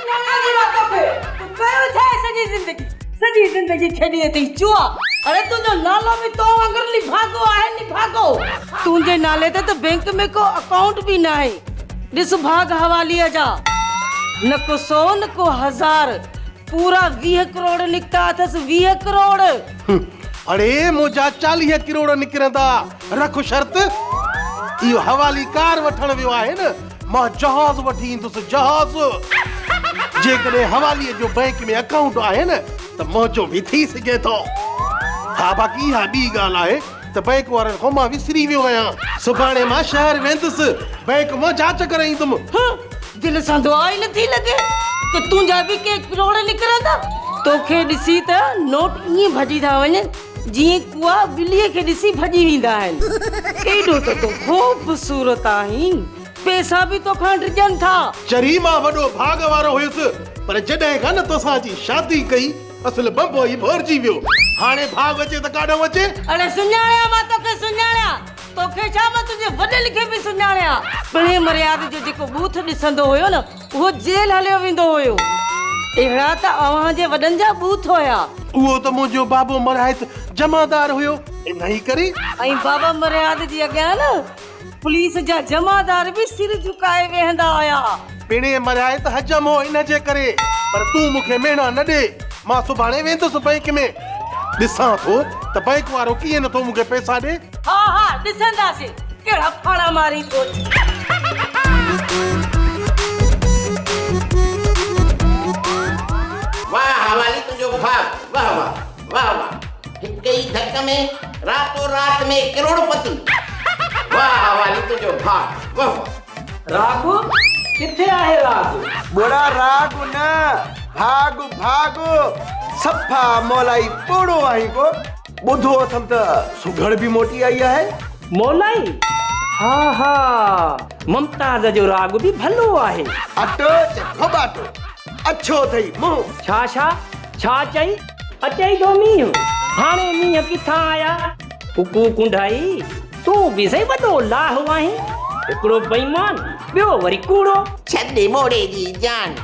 سڃاڻان ٿي مان توکي. تون ڪيو ڇا آهي سڄي زندگي؟ سڄي زندگي کيڏي اٿئي جوا. اڙي تنهنجو لالو به تو وانگر نڀاڳو آهي نڀاڳو. تنهنجي نالي تي ته بينڪ ۾ ڪو اڪائونٽ به ناهي. ڏس ڀاڳ حواليء جا. نه ڪو سو نه ڪو هزار. پورا 20 ڪروڙ نڪتا اٿس 20 ڪروڙ. اڙي منهنجا 40 ڪروڙ نڪرندا. رک شرط. اهو حوالي ڪار وٺڻ ويو آهي نه. مان جهاز وٺي ايندس جهاز. جيڪڏهن حواليء جو بئنڪ ۾ اڪائونٽ آهي نه ته منهنجو به ٿي سگهي ٿو. ها باقي اها ٻي ڳالهه آهي ته بئنڪ وارن کان مان وسري ويو آهيان. سڀاڻي مان شهر ويندس بئنڪ مان جاچ ڪري ايندم. هه دل سان دعا ئي نٿي لڳي ته تنهنجا به ڪي ڪروڙ نڪرندا. توکي ڏسي ته نوٽ ائين ڀڄي ٿا وڃن جيئن ڪوئا ٻليء کي ڏسي ڀڄي ويندا آهن. ايڏو ته تون خوبصورت آهين، پئسا به توکان ڊڄن ٿا. چري مان وڏو ڀاڳ وارو هيس، پر جڏهن کان نه توسان اچي شادي ڪئي، اصل بنبو ئي ڀورجي ويو. هاڻي ڀاڳ اچي ته ڪاڏانهن اچي؟ اڙي سڃاڻيان مان توکي سڃاڻيان. توکي ڇا مان تنهنجي وڏن کي به سڃاڻيان. پڻهين مرياد جو جيڪو ٻوٿ ڏسندو هيو نه، اهو جيل هليو ويندو هيو. اهڙا ته اوهان جي وڏن جا ٻوٿ هيا. اهو ته منهنجو بابو مرحيت جمعدار هيو، انهيء ڪري. ۽ بابا مرحيات جي اڳيان نه پوليس جا جمعدار به سر جهڪائي ويهندا هيا. پڻهين مرحيت حجم هو ان جي ڪري. پر تون مون کي مهڻا نه ڏي. مان سڀاڻي ويندس بئنڪ ۾. ڏسان ٿو ته بئنڪ وارو ڪيئن نٿو مون کي پئسا ڏي. ها ها ڏسنداسين ڪهڙا ڦاڙا مارين ٿو. واهه حوالي تنهنجو ڀاڳ واهه واهه واهه واهه هڪ ئي ڌڪ ۾ راتو رات ۾ ڪروڙ پتي واهه حوالي تنهنجو ڀاڳ واهه واهه. راڳ؟ ڪٿي آهي راڳ؟ ٻوڙا راڳ نه ڀاڳ ڀاڳ صفا مولائي ٻوڙو آهين ڪو. ٻڌو اٿم ته سگهڙ به موٽي آئي آهي. مولائي، ها ها، ممتاز جو راڳ به ڀلو آهي. اٽو چي ڦٻاٽو، اڇو اٿئي منهن. ڇا ڇا؟ ڇا چئي؟ اچئي ٿو مينهن. هاڻي مينهن ڪٿان آيا؟ ڪڪو ڪنڍائي، تون به سائين وڏو لاهو آهين. هڪڙو بيمان، ٻيو وري ڪوڙو. ڇڏ ٻوڙي جي جان.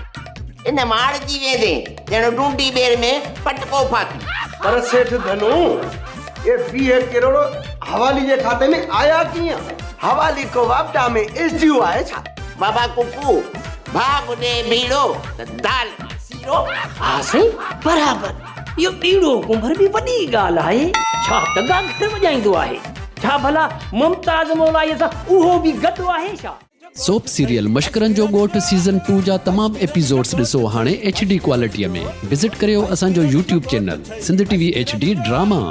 ان مان اڙجي ويندين، ڄڻ ڊونڊي ٻير ۾ پٽڪو ڦاٿي. پر سيٺ ڌنو، اهي 20 ڪروڙ حوالي جي کاتي ۾ آيا ڪيئن؟ حوالي ڪو واپڊا ۾ ايس ڊي او آهي ڇا؟ بابا ڪڪو، ڀاڳ ڏي ڀيڙو ته دال مان سيرو. ها سائين، برابر. اهو ٻيڙو ڪنڀر به وڏي ڳالهه آهي. ڇا ته گانگهر وڄائيندو آهي. ڇا ڀلا ممتاز مولائيء سان اهو به گڏ آهي ڇا؟ سوپ سيريل مشڪرن جو ڳوٺ سيزن ٽو جا تمام ايپيسوڊس ڏسو هاڻي ايڇ ڊي ڪوالٽي ۾ وزٽ ڪريو اسان جو YouTube channel Sindh T V H D drama.